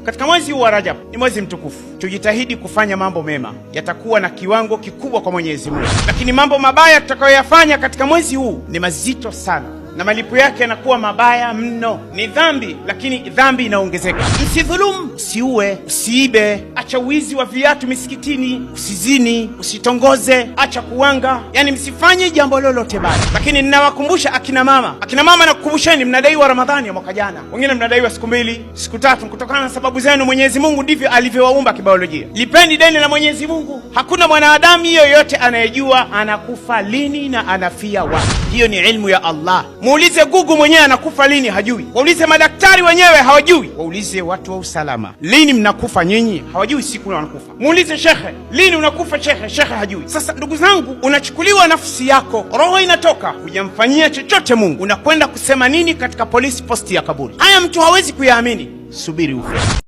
Katika mwezi huu wa Rajab ni mwezi mtukufu, tujitahidi kufanya mambo mema, yatakuwa na kiwango kikubwa kwa Mwenyezi Mungu. Lakini mambo mabaya tutakayoyafanya katika mwezi huu ni mazito sana na malipo yake yanakuwa mabaya mno. Ni dhambi, lakini dhambi inaongezeka. Msidhulumu, usiue, usiibe, acha wizi wa viatu misikitini, usizini, usitongoze, acha kuwanga, yani msifanye jambo lolote baya. Lakini ninawakumbusha akina mama, akina mama nakukumbusheni, mnadaiwa Ramadhani ya mwaka jana, wengine mnadaiwa siku 2, siku 3, kutokana na sababu zenu. Mwenyezi Mungu ndivyo alivyowaumba kibiolojia. Lipeni deni la Mwenyezi Mungu. Hakuna mwanadamu yoyote anayejua anakufa lini na anafia wapi. Hiyo ni ilmu ya Allah. Muulize Google mwenyewe anakufa lini, hajui. Waulize madaktari wenyewe hawajui. Waulize watu wa usalama, lini mnakufa nyinyi? Hawajui siku wanakufa. Muulize shekhe, lini unakufa shekhe? Shekhe hajui. Sasa ndugu zangu, unachukuliwa nafsi yako, roho inatoka, hujamfanyia chochote Mungu, unakwenda kusema nini katika polisi posti ya kaburi? Haya mtu hawezi kuyaamini. Subiri ufe.